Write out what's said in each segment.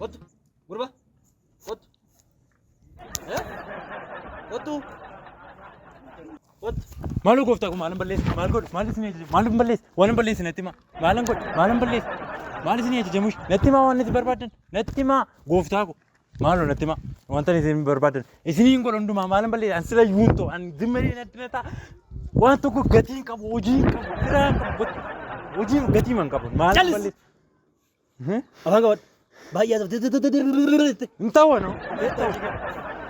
Kottu. Gurba. Kottu. Eh? Kottu. Kottu. Maaloo gooftaa koo maalan balleesse? Maal godhu? Maal isin ajaje? Maal balleesse? Waan hin balleesse natti himaa. Maalan godhu? Maalan balleesse? Maal isin ajajamush? Natti himaa waan isin barbaaddan. Natti himaa gooftaa koo. Maaloo natti himaa. Wanta isin barbaaddan. Isiniin godha hundumaa maalan balleesse? An sila yuun ta'u. An zimmarii natti na ta'a. Waan tokko gatii hin qabu. Hojii hin qabu. Firaa hin qabu. Hojii gatii hin qabu. Maalan Callis! balleesse? Afaan qabadhu. Baay'ee haasofte. Hin ta'u anoo.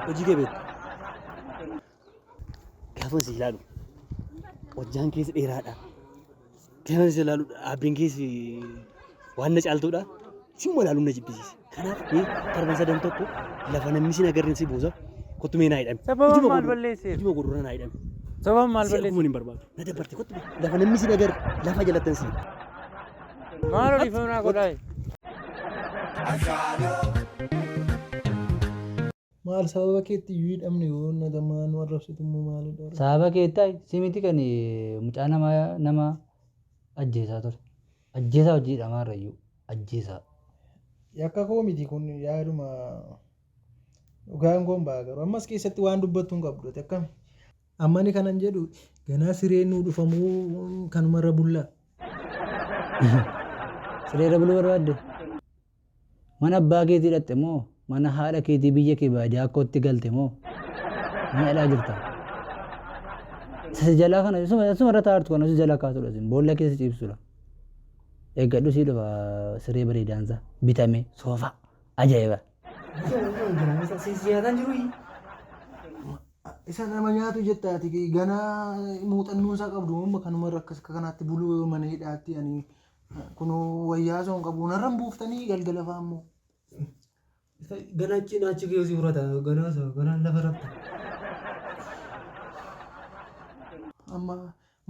Hojii kee beektu. Gaafa si ilaalu hojjaan keessa dheeraadha. Gaafa si ilaalu dhaabbiin keessa waan na caaltuudha. Si'uma ilaaluun na jibbisiise. Kanaaf mee torban sadan tokko lafa namni sin agarre si buusa. Kottu mee naa hidhame. Sababa maal balleesseef? Ijuma godhurra naa hidhame. Sababa maal Si balleesse? arguun hin barbaadu. Na dabbarte kottu mee. Lafa namni sin agarre lafa jalattan si. Maaloo dhiifama naa godhaa. Maal sababa keetti iyyuu hidhamne yoo nama nu arrabsitu immoo maalidha? Sababa keettaa si miti kan mucaa nama nama ajjeesaa ture. Ajjeesaa hojii hidhamaa irrayyuu ajjeesaa. Yakka koo miti kun yaaduma dhugaan koon ba'a garuu ammas keessatti waan dubbattu hin qabdu ati akkami? Amma ani kanan jedhu ganaa sireen nuu dhufamuu kanumarra bullaa. Siree irra buluu barbaadde? Mana abbaa keetii dhaqxe moo mana haadha keetii biyya kee baadiyaa kootti galte moo mana hidhaa jirta? Isa si jalaa kana isuma irra taa'artu kana si jala kaasudha isin boolla keessa ciibsudha. Eeggadhu sii dhufa siree bareedaansa bitame soofaa ajaa'iba. Isa nama nyaatu jetta ati ganaa muuxannoo isaa qabdu amma kanumarra akkas akka kanaatti buluu mana hidhaatti ani kunoo wayyaa osoo hin qabu narra hin buuftanii galgala fa'aa immoo. Ganaa cinaachi kee si furata ganaa isa ganaa lafa irratti. Amma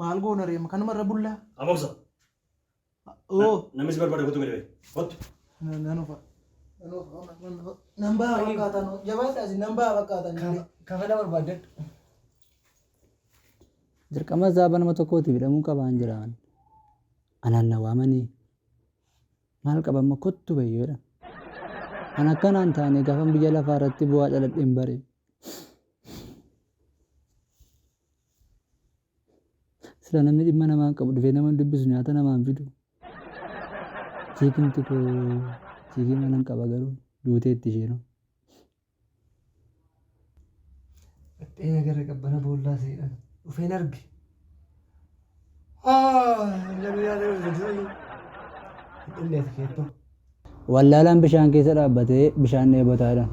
maal goona reema kanumarra bullaa. Amoobsa. Oo. Namni si barbaade kottu gadi ba'i. Kottu. Nan ufa. Nan ufa. Nan ufa. Nan ba'a fakkaatan. Jabaadhaa isin nan ba'a fakkaatan. Kafana barbaaddadhu. Dirqama zaaba nama tokkootiif hidhamuu qabaan jiraan. Anaan na waamanii maal qaba amma kottu ba'i yoo jedhan. An akkanaan taane gaafan biyya lafaa irratti bu'aa dhaladhe hin bare. Sila namni dhimma namaa hin qabu dhufee nama hin dubbisu nyaata namaa hin fidu. Chiikimti koo chiikii mana hin qaba garuu duuteetti isheenoo. Dhaqxee gara qabbana boollaa seedhan dhufeen arge. Namni yaada dhufe jiru. Hin ati keettoo. Wallaalaan bishaan keessa dhaabbatee bishaan dheebotaa jedhan.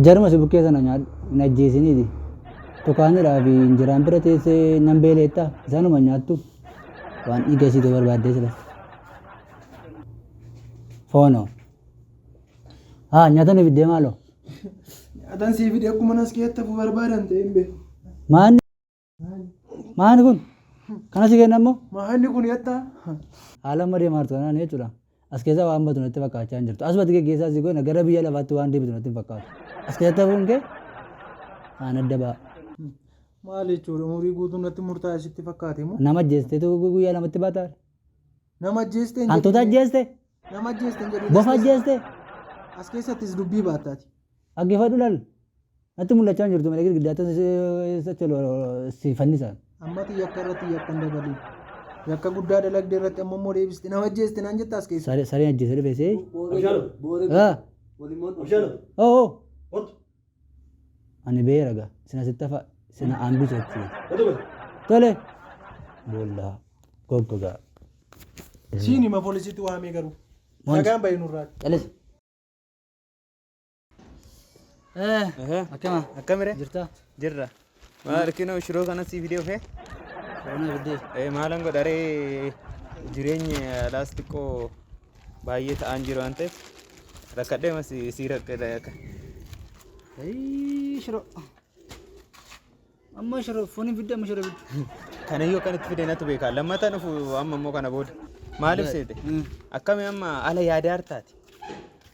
Jaruma si bukkee sana nyaadhu hin ajjeesiniiti. Tukaanidhaa fi injiraan bira teessee nan beeleettaa isaanuma nyaattu. Waan dhiiga isiitu barbaaddee sila. Foonoo. Haa nyaata nu fiddee maaloo. Nyaatan sii fide akkuma nas keessatti hafuu barbaadan ta'e hin beeku. Maanni Maani kun? Kana si kenna immoo? Maanni kun yattaa? Haala amma deemaa jirtu kanaan jechuudha. As keessa waan batu natti fakkaachaa hin jirtu. Asumatti geggeessaa si goona gara biyya lafaatti waan deebitu natti hin fakkaatu. As keessatti hafuun kee kaan adda ba'a. Maal jechuudha umurii guutuu natti murtaa'e sitti fakkaate moo? Nama ajjeesteetu guyyaa lamatti baataa? Nama ajjeeste hin Hantuuta jedhin. ajjeeste? Nama ajjeeste hin jedhin. Bofa ajjeeste? As keessattis dubbii baattaati. Dhaggeeffadhu laal. Natti mul'achaa hin jirtu malee girgiddaatti si fannisan. Ammati yakka irratti yakka hin dabalin. Yakka guddaa dalagde irratti amma immoo deebiste nama ajjeeste naan jetta as keessa. Sareen sareen ajjeese dhufe see. Abshaalo. Ah. Abshaalo. Oh oh. Kottu. Ani beera gaa. Sina sitti hafa sina hambisu achi. Kottu gadi. Tole. Boollaa goggogaa. Siin hima poolisiitti waamee garuu. Wanti. Nagaan bahi nurraa. Calis. Akkama Akkamire? jirta? Jirra. Maal kinoo shiroo kana sii fidee dhufee? Shiroo fiddee. Maalan godha ree jireenyi alaas xiqqoo baay'ee ta'aan jiru waan ta'eef rakkadhee mas sii rakkadhe akka. Shiroo. Amma shiroo foon hin fidde amma shiroo fidde. Kanayyuu akkanatti fide natu beeka. Lammata dhufu amma immoo kana booda. Maaliif seete? Akkami amma ala yaadaa hartaati?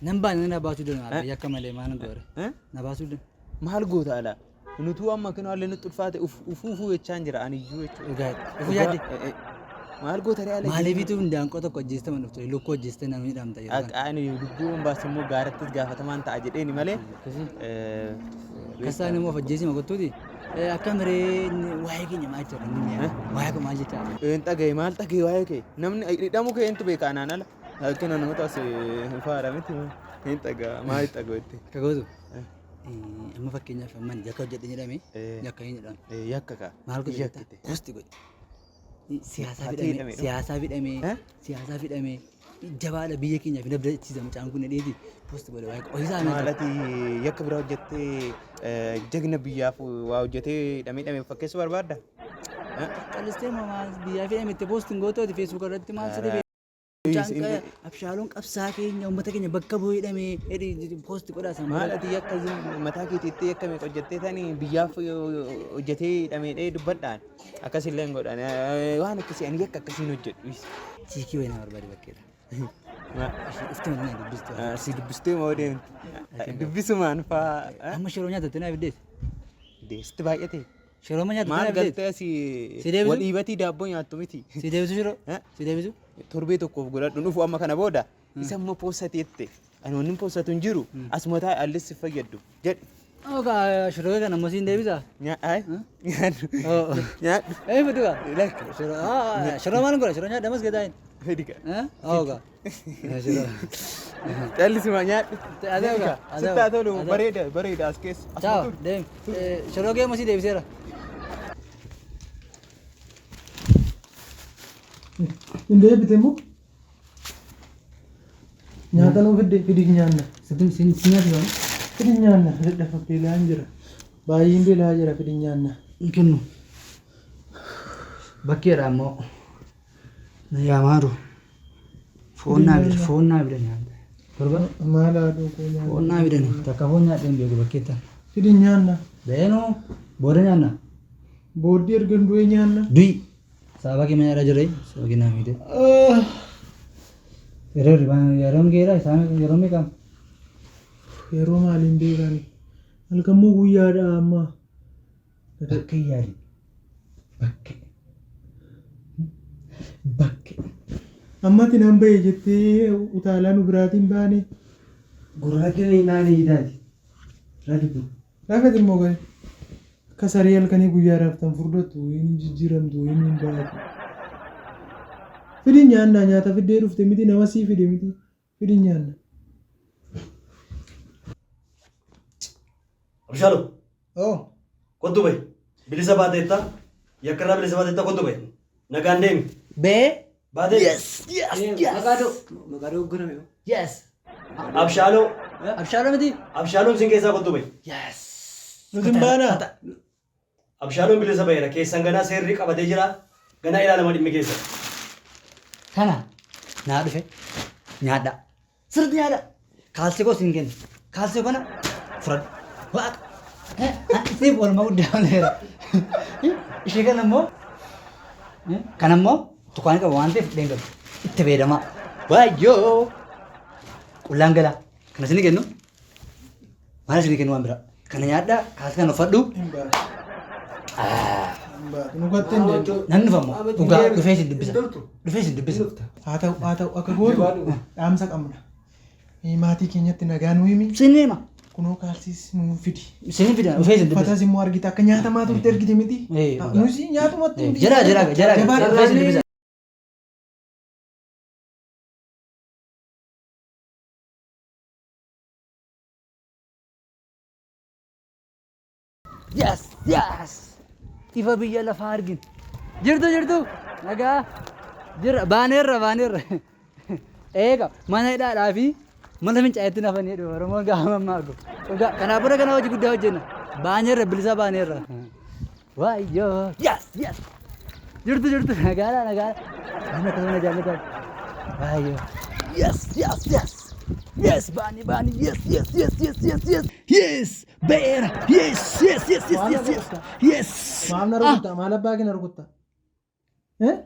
Nan baane na baasuu danda'a yakka malee maal goore? Na baasuu danda'a. Maal goota ala? Nutuu amma kinoo allee nutti ulfaate ufuufuu jechaan jira aniyyuu jechuudha. Dhugaa. Ufuu yaadde? Maal goota ree ala? Maaliifitu hindaanqoo tokko ajjeeste mana dhufte lukkuu ajjeeste namni hidhamta yeroo kana. Ani lubbuu hin baasu immoo gaarattis gaafatamaan ta'a jedheeni malee. Akkasii. Akkas immoo of ajjeesima kottuuti. Akkam ree waa'ee keenya maal jechaa namni mi'a? Waa'ee koo maal jechaa? Een dhagaye maal dhagaye waa'ee kee namni hidhamu kee eentu beeka anaan ala. Akkana namoota as faara miti. Hin dhagaa maal dhagaye itti. Akka gootu. Amma fakkeenyaaf amma ani yakka hojjedhe jedhame yakka hin jedhamu. Yakka kaa. Maal godhe jettaa? Yakkite. Posti godhe. Siyaasaa Ati fidhamee hidhame dha. siyaasaa fidhamee Eh? siyaasaa fidhamee jabaadha biyya keenyaaf hin abdachiisa mucaan kun jedheeti posti godhe waa'ee ofiisaa Maal ati yakka biraa hojjettee jagna biyyaaf waa hojjetee hidhamee hidhamee fakkeessuu barbaadda? Qallistee maal biyyaa fidhame itti posti hin gootooti feesbuuk irratti maal si dhibee? Mucaan abshaaloon qabsaa keenya uummata keenya bakka bu'ee hidhamee jedhi posti godhaa sana. Maal ati yakka mataa keetiitti yakka meeqa hojjettee tani biyyaaf hojjetee hidhamee dhee dubbadhaan akkasillee hin godhan waan akkasii ani yakka akkasii hin hojjedhu. Chiikii wayii na barbaade bakkeedha. Ishee dhuftee mana dubbistu. Si dubbistee moo deemti? Dubbisumaan faa. Amma shiroo nyaatatte naa fiddeeti. Deessitti baay'ate. Shiroo ma nyaatatte Maal naa fiddeeti. galtee asii Si deebisu? wal dhiibatii daabboo nyaattu miti. Si deebisu shiroo? Eh? Si deebisu? Torbee tokkoof godhadhu dhufu amma kana booda isa immoo poossateette. Ani wanni poossatu hin jiru asuma taa'e allis si fayyaddu jedhi. Okaa shiroo kana ammoo siin deebisa? Nyaadhu. Nyaadhu. Oh. Nyaadhu. Eh fidu kaa? Lakki. Shiroo shiroo maal godha? Shiroo nyaadha mas gadaa. Fidi kaa. Eh? Okaa. Shiroo. Callisuma nyaadhu. Adee okaa. Sitti haa tolu bareeda bareeda as keessa. Asuma Ciao, turi. deem. Shiroo kee ammoo sii deebiseera. Hin deebite immoo? Nyaata nuu fidde fidi nyaanna. Sitti si nyaatu Fidi nyaanna dadhafa beela'aan jira. Baay'een beela'aa jira fidi nyaanna. hin kennu. Bakkeedha ammoo. Na yaamaaru. Foon naa bida foon naa bida nyaata. Torba Maal haadhoo koo nyaanna. foon naa bidani takka foon nyaadhee hin beeku bakkeetta. Fidi nyaanna. Beenuu booda nyaanna. Booddee erga hin du'ee nyaanna. Du'i. Sababa kee mana irra jirre sababa kee naa miite. Yeroo yeroon geera isaan yeroo meeqa? Yeroo maaliin beekani? Halkan moo guyyaadha amma? Bakkee yaadi. Bakkee. Bakkee. Ammatti nan bahe jettee utaalaa nu biraatiin baane. Gurraacha maali taati? Rafitu. Rafet immoo gari. Akka saree halkanii guyyaa raftan furdattu hin jijjiiramtu hin hin baatu. Fidi nyaannaa nyaata fiddee dhufte miti nama sii fide miti. Fidi nyaanna. Abshaaloo Oh. kottu bahi. Bilisa baateetta. Yakkarraa bilisa baateetta kottu bahi. Nagaan deemi. Bee. Baatee. Yes. Yes. Yes. Maqaa dogoggorame. Yes. Abshaaloo. Abshaaloo miti. Abshaaloon sin keessaa kottu bahi. Yes. Nuti hin baanaa? Abshaaloon bilisa baheera. Keessan ganaa seerri qabatee jira. Ganaa ilaalama dhimmi keessa. Kana naa dhufe nyaadha. Sirriitti nyaadha. Kaalsii koo siin kenna. Kaalsii kana fudhadhu. Waaqa. Siif oolmaa guddaa ooleera. Ishee kana immoo kana immoo tukaanii qaba waan ta'eef fudheen galu. Itti fayyadamaa. Waayyoo. Qullaan galaa. Kana isinii kennu. Maal isinii kennu waan biraa. Kana nyaadhaa kaalsii kana uffadhu. Hin baatu. Hin baatu. Nu gattee hin deemtu. Nan dhufa immoo. Dhugaa dhufee isin dubbisa. Dhufee isin dubbisa. Haa ta'u haa ta'u akka gootu dhaamsa qabna. Maatii keenyatti nagaa nu himi. Isin hima. Kunoo kaalsiis nuu fidi. Isin fida dhufee isin dubbisa. Uffatas immoo argita akka nyaatamaa turte argite miti. Eh, dhugaa. Nusi nyaatumatti miti. Jara jara jara Jabaadha. dhufee isin dubbisa. Yes, yes. Ifa biyya lafaa argin. Jirtu jirtu. Nagaa. Jira baaneerra baaneerra. Eega mana hidhaadhaa fi mana fincaa'eetti nafanii jedhu Oromoon gaafa mammaaku. Dhugaa kanaaf booda kana hojii guddaa hojjenna. Baaneerra bilisa baaneerra. Waayyoo. Yes, yes. Jirtu jirtu nagaadha nagaadha. Namni akkasuma na jaallatan. Waayyoo. Yes, yes, yes. Yes, baani baani. Yes, yes, yes, yes, yes, yes. Yes, ba'eera. Yes, yes, yes, yes, yes, yes. Yes. Maal na rukutta? Maal abbaa kee na rukutta? Eh?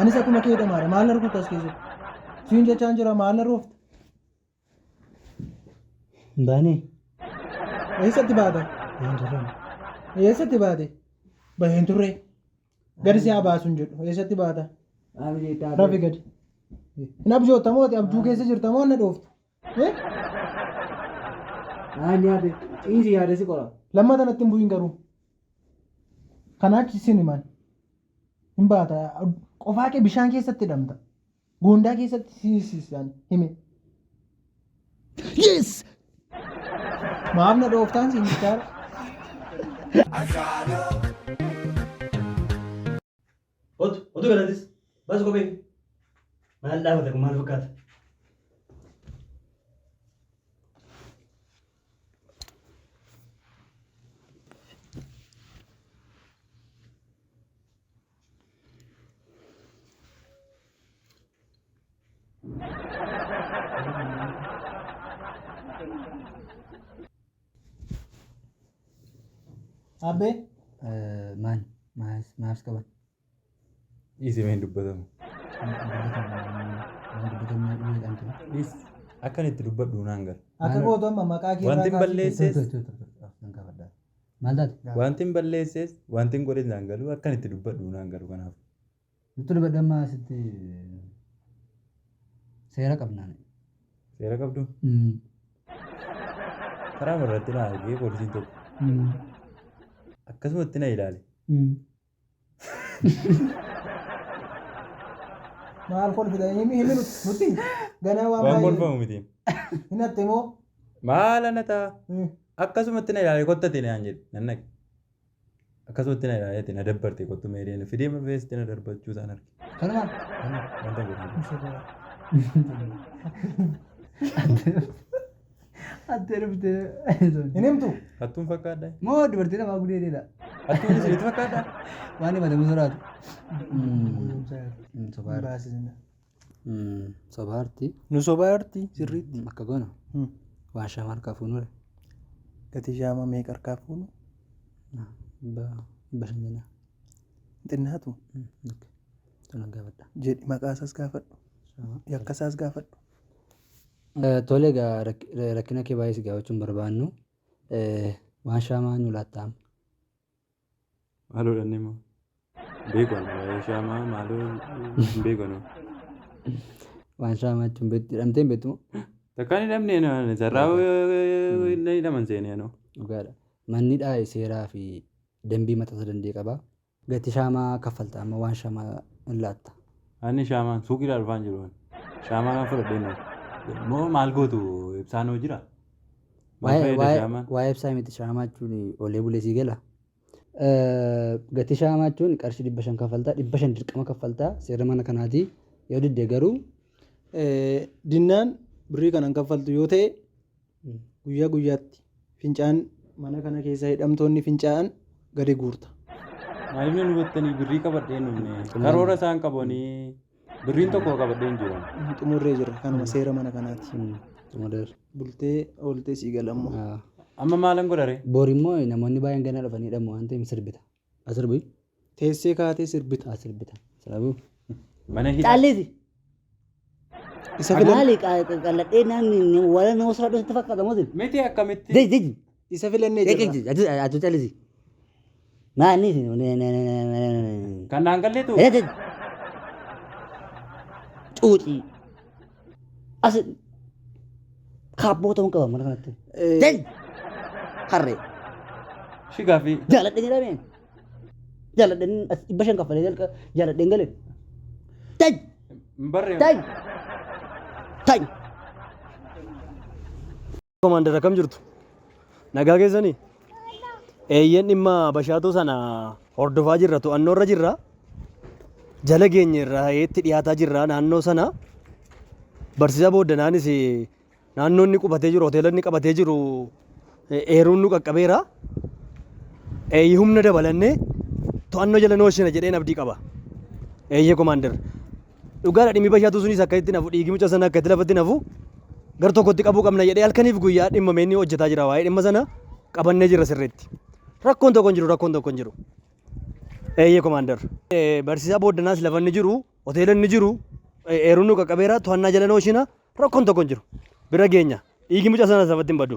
Anis akkuma kee dhamaadha. Maal na rukutta as keessatti? Siin jechaan jira maal na roofta? Baanee. Eessatti baata? Een turre. Eessatti baate? Baheen turre. Gadi si haa baasu hin jedhu. Eessatti baata? Rafi gadi. Hin abjootta moo ati abjuu keessa jirta moo na dhooftu? Eh? Naan nyaate ciisi yaada si qora. Lammata natti hin bu'in garuu. Kanaa achi sin himan. Hin baata. Qofaa kee bishaan keessatti hidhamta. Goondaa keessatti si hiisisaan hime. Yes! Maaf na dhooftaan siin jechaara. Otu, otu galatis. Bas kophee. Maal dhaabata kun maal fakkaata? Abbee. Maal maaf maaf qaban? Dhiisi mee hin dubbatamu. Waan dubbatamu jedhamtu. Dhiisi. Akkan itti dubbadhu naan gala. Akka gootu amma maqaa kee Wanti irraa hin kaasii. balleesses Maal taate? wanti hin balleesses wanti hin godhes naan galu akkan itti dubbadhu naan galu kanaaf. Nutti dubbadhu amma asitti seera qabnaan. Seera qabdu karaa irratti na argee poolisiin tokko akkasumatti na ilaale. Maal kolfita? Himi himi nutti himi. Ganaa waan Waan baay'ee. kolfamu miti. Hin hatte moo? Maal ana ta'a? Akkasumatti na ilaale kottate naan jedhe nan dhaqe. Akkasumatti na ilaaleeti na dabbarte kottu meedeen fidee mafeesti na darbachuu isaan arge. Kanuma. Kana wanta godhan. Addee dhuftee. Hin himtu? Hattuun fakkaadha. Moo dubartii namaa gudeedeedha. Hattuun isinitti fakkaadha. Waan himatamu sodaatu. Baasisna. Sobaarti. Nu sobaarti sirriitti. Akka goona. Waan shama harkaa fuunure. Gatii shaamaa meeqa harkaa fuunu? 500 jenna. Xinnaatu Tolan gaafadha. jedhi maqaa isaas gaafadhu. Yakka isaas gaafadhu. Tole egaa rakkina kee baay'ee si gaafachuu hin barbaannu. Waan shaamaa nu laattaam. Maaloo dhanne immoo. Beeku ani waa'ee shaamaa maaloo hin beeku ani. Waan shaamaa jechuun beektu jedhamtee hin beektu moo? Takkaan hidhamne ani sarraa hidhaman seenee anoo. Dhugaadha. Manni dhaa'e seeraa fi dambii mataa isaa danda'e qaba. Gatii shaamaa kaffalta amma waan shaamaa hin laatta. Ani shaamaan suuqiidhaa dhufaan jiru. ani. Shaamaa kan fudhadhee noo. Moo maal gootu ibsaan hoo jira? Maal Waa'ee fayyada waa'ee shaamaan? waa'ee ibsaa miti shaamaa jechuun olee bulee sii gala. Gatii shaamaa jechuun qarshii 500 kaffaltaa 500 dirqama kaffaltaa seera mana kanaati yoo didde garuu Dinnaan birrii kanan kaffaltu yoo ta'e guyyaa guyyaatti fincaan mana kana keessa hidhamtoonni fincaa'an gadi guurta. Maaliif na hubattanii birrii qabadhee hin dhufne? Karoora isaan qabanii birriin tokko qabadhee hin jiru. Xumurree jirra kanuma seera mana kanaati. Xumurreerra. Bultee ooltee sii galammoo. Amma maalan godhare? Bor immoo namoonni baay'een ganaa dhufanii hidhamu waan ta'eef sirbita. Asirbi. Teessee kaatee sirbita. Asirbita. Sirabuu. Mana hidhaa. Caalliisi. Isa filan Maali qalladhee namni wala nama sodaadhu sitti fakkaata moo sin? Miti akkamitti? Deji deji. Isa filannee jirra. Atu callisi. Maali isin? Kan naan galleetu? Cuucii. As kaabboo ta'uun qaba mana kanatti. Deji. Harree. Shi gaaffii. Jaaladhe jedhameen. Jaaladheen as 500 kaffalee jalqa jaaladheen galee. Tay! Hin barree. Tay! Tay! Komaander akkam jirtu? Nagaa keessanii? Eeyyeen dhimma bashaatuu sana hordofaa jirra to'annoo irra jirra. Jala geenye irraa itti dhiyaataa jirra naannoo sana. Barsiisaa booddanaanis naannoo inni qubatee jiru hoteela inni qabatee jiru eeruun nu qaqqabeera. Eeyyee humna dabalannee to'annoo jala nu oolchina jedheen abdii qaba. Eeyyee komaander. Dhugaadha dhimmi bashaatuu sunis akka itti nafu dhiigi mucaa sana akka itti lafatti nafu gar tokkotti qabuu qabna jedhee halkaniif guyyaa dhimmamee inni hojjetaa jira waa'ee dhimma sana qabannee jirra sirriitti. Rakkoon tokko hin jiru rakkoon tokko hin jiru. Eeyyee komaander. Barsiisaa booddanaas lafa inni jiru hoteela inni jiru eeruun nu qaqqabeera to'annaa jala nu oolchina rakkoon tokko hin jiru. Bira geenya dhiigi mucaa sanas lafatti hin badu.